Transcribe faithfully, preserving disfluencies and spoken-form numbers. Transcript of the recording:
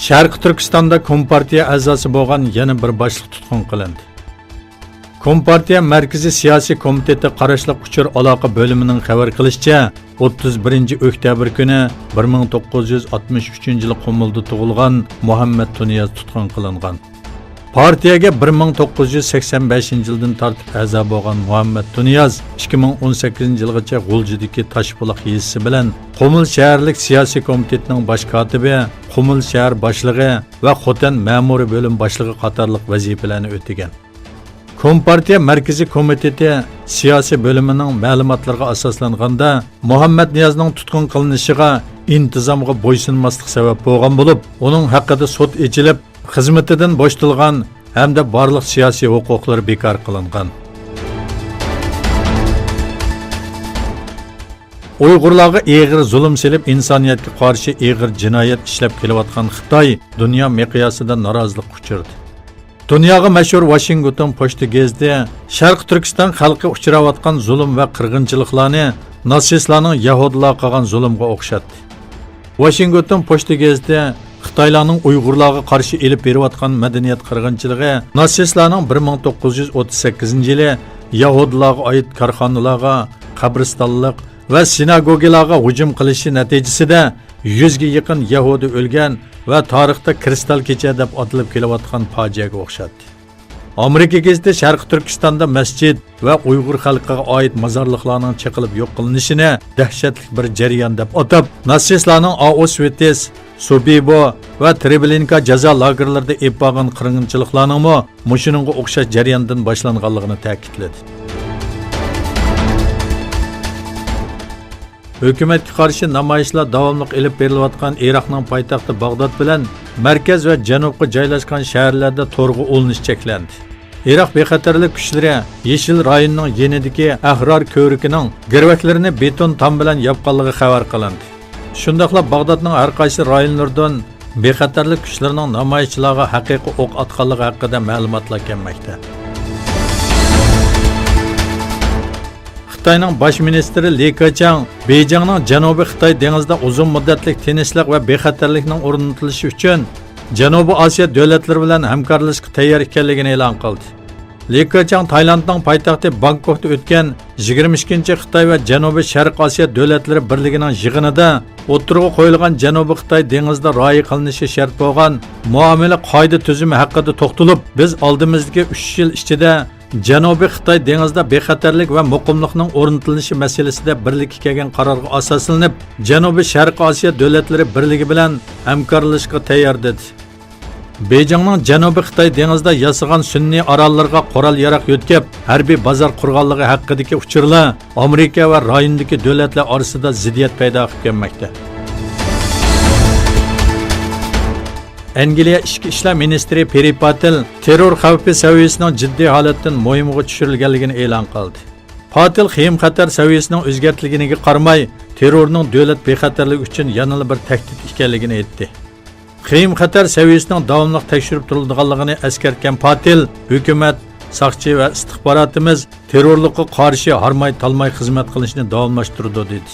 شەرقىي تۈركىستاندا كومپارتىيە ئەزاسى بولغان يەنە بىر باشلىق تۇتقۇن قىلىندى. كومپارتىيە مەركىزىي سىياسىي كومىتېتى قاراشلىق ئۇچۇر ئالاقە بۆلۈمىنىڭ خەۋەر قىلىشىچە، ئوتتۇز بىرىنچى ئۆكتەبىر كۈنى بىر مىڭ توققۇز يۈز ئاتمىش ئۈچىنچى يىلى قۇمۇلدا تۇغۇلغان مۇھەممەت تۇنىياز تۇتقۇن قىلىنغان. پارتىيەگە بىر مىڭ توققۇز يۈز سەكسەن بەشىنچى يىلدىن تارتىپ ئەزا بولغان مۇھەممەت تۇنىياز ئىككى مىڭ ئون سەككىزىنچى يىلغىچە غۇلجىدىكى تاشپۇلاق يېزىسى بىلەن قۇمۇل شەھەرلىك سىياسىي كومىتېتنىڭ باش كاتىپى، قۇمۇل شەھەر باشلىقى ۋە خوتەن مەمۇرىي بۆلۈم باشلىقى قاتارلىق ۋەزىپىلەرنى ئۆتىگەن. كومپارتىيە مەركىزىي كومىتېتى سىياسىي بۆلۈمىنىڭ مەلۇماتلىرىغا ئاساسلانغاندا، مۇھەممەت نىيازنىڭ تۇتقۇن قىلىنىشىغا ئىنتىزامغا بويسۇنماسلىق سەۋەب بولغان بولۇپ، ئۇنىڭ ھەققىدە سوت ئېچىلىپ، خىزمىتىدىن بوشىتىلغان ھەمدە بارلىق سىياسىي ھوقۇقلىرى بىكار قىلىنغان. ئۇيغۇرلارغا ئېغىر زۇلۇم سېلىپ، ئىنسانىيەتكە قارشى ئېغىر جىنايەت ئىشلەپ كېلىۋاتقان خىتاي دۇنيا مىقياسىدا نارازىلىققا ئۇچرىدى. دۇنياغا مەشھۇر ۋاشىنگتون پوچتا گېزىتى شەرقىي تۈركىستان خەلقى ئۇچراۋاتقان زۇلۇم ۋە قىرغىنچىلىقلارنى ناتسىستلارنىڭ يەھۇدىيلارغا قىلغان زۇلۇمىغا ئوخشاتتى. ۋاشىنگتون پوچتا گېزىتى خىتايلارنىڭ ئۇيغۇرلارغا قارشى ئېلىپ بېرىۋاتقان مەدەنىيەت قىرغىنچىلىقى ناتسىستلارنىڭ بىر مىڭ توققۇز يۈز ئوتتۇز سەككىزىنچى يىلى يەھۇدىيلارغا ئائىت كارخانىلارغا، قەبرىستانلىق ۋە سىناگوگىلارغا ھۇجۇم قىلىشى نەتىجىسىدە يۈزگە يېقىن يەھۇدىي ئۆلگەن ۋە تارىختا كرىستال كېچە دەپ ئاتىلىپ كېلىۋاتقان پاجىئەگە ئوخشاتتى. ئامېرىكا گېزىتى شەرقىي تۈركىستاندا مەسچىت ۋە ئۇيغۇر خەلقىگە ئائىت مازارلىقلارنىڭ چېقىلىپ يوق قىلىنىشىنى دەھشەتلىك بىر جەريان دەپ ئاتاپ، ناتسىستلارنىڭ ئاۋشۋىتس، سوبىبو ۋە ترېبلىنكا جازا لاگېرلىرىدا ئېلىپ بارغان قىرغىنچىلىقلارنىڭمۇ مۇشۇنىڭغا ئوخشاش جەرياندىن باشلانغانلىقىنى تەكىتلىدى. ھۆكۈمەتكە قارشى نامايىشلار داۋاملىق ئېلىپ بېرىلىۋاتقان ئىراقنىڭ پايتەختى باغداد بىلەن مەركەز ۋە جەنۇبقا جايلاشقان شەھەرلەردە تورغا ئۇلىنىش چەكلەندى. ئىراق بىخەتەرلىك كۈچلىرى يېشىل رايوننىڭ يېنىدىكى ئەھرار كۆۋرۈكىنىڭ گىرۋەكلىرىنى بېتون تام بىلەن ياپقانلىقى خەۋەر قىلىندى. شۇنداقلا باغدادنىڭ ھەر قايسى رايونلىرىدىن بىخەتەرلىك كۈچلىرىنىڭ نامايىشچىلارغا ھەقىقىي ئوق ئاتقانلىقى ھەققىدە مەلۇماتلار كەلمەكتە. خىتاينىڭ باش مىنىستىرى لى كېچياڭ بېيجىڭنىڭ جەنۇبىي خىتاي دېڭىزىدا ئۇزۇن مۇددەتلىك تىنچلىق ۋە بىخەتەرلىكنىڭ ئورنىتىلىشى ئۈچۈن جەنۇبىي ئاسىيا دۆلەتلىرى بىلەن ھەمكارلىشىشقا تەييار ئىكەنلىكىنى ئېلان قىلدى. لى كېچياڭ تايلاندنىڭ پايتەختى بانكوكتا ئۆتكەن يىگىرمە ئىككىنچى خىتاي ۋە جەنۇبىي شەرق ئاسىيا دۆلەتلىرى بىرلىكىنىڭ يىغىنىدا ئوتتۇرىغا قويۇلغان جەنۇبىي خىتاي دېڭىزىدا رايى قىلىنىشى شەرت بولغان مۇئامىلە قائىدە تۈزۈمى ھەققىدە توختىلىپ، بىز ئالدىمىزدىكى ئۈچ يىل ئىچىدە جەنۇبىي خىتاي دېڭىزىدا بىخەتەرلىك ۋە مۇقىملىقنىڭ ئورنىتىلىشى مەسىلىسىدە بىرلىككە كەلگەن قارارغا ئاساسلىنىپ، جەنۇبىي شەرقىي ئاسىيا دۆلەتلىرى بىرلىكى بىلەن ھەمكارلىشىشقا تەييار، دېدى. بېيجىڭنىڭ جەنۇبىي خىتاي دېڭىزىدا ياسىغان سۈنئىي ئاراللىرىغا قورال-ياراغ يۆتكەپ، ھەربىي بازار قۇرغانلىقى ھەققىدىكى ئۇچۇرلار ئامېرىكا ۋە رايوندىكى دۆلەتلەر ئارىسىدا زىددىيەت پەيدا قىلىپ كەلمەكتە. ئەنگلىيە ئىچكى ئىشلار مىنىستىرى پېرى پاتېل تېررور خەۋپى سەۋىيەسىنىڭ جىددىي ھالەتتىن مۇھىمغا چۈشۈرۈلگەنلىكىنى ئېلان قىلدى. پاتېل خېيىم خەتەر سەۋىيەسىنىڭ ئۆزگەرتىلگىنىگە قارىماي، تېررورنىڭ دۆلەت بىخەتەرلىكى ئۈچۈن يەنىلا بىر تەھدىت ئىكەنلىكىنى ئېيتتى. خېيىم خەتەر سەۋىيەسىنىڭ داۋاملىق تەكشۈرۈپ تۇرۇلىدىغانلىقىنى ئەسكەرتكەن پاتېل، ھۆكۈمەت، ساقچى ۋە ئىستىخباراتىمىز تېررورلۇققا قارشى ھارماي-تالماي خىزمەت قىلىشنى داۋاملاشتۇرىدۇ، دېدى.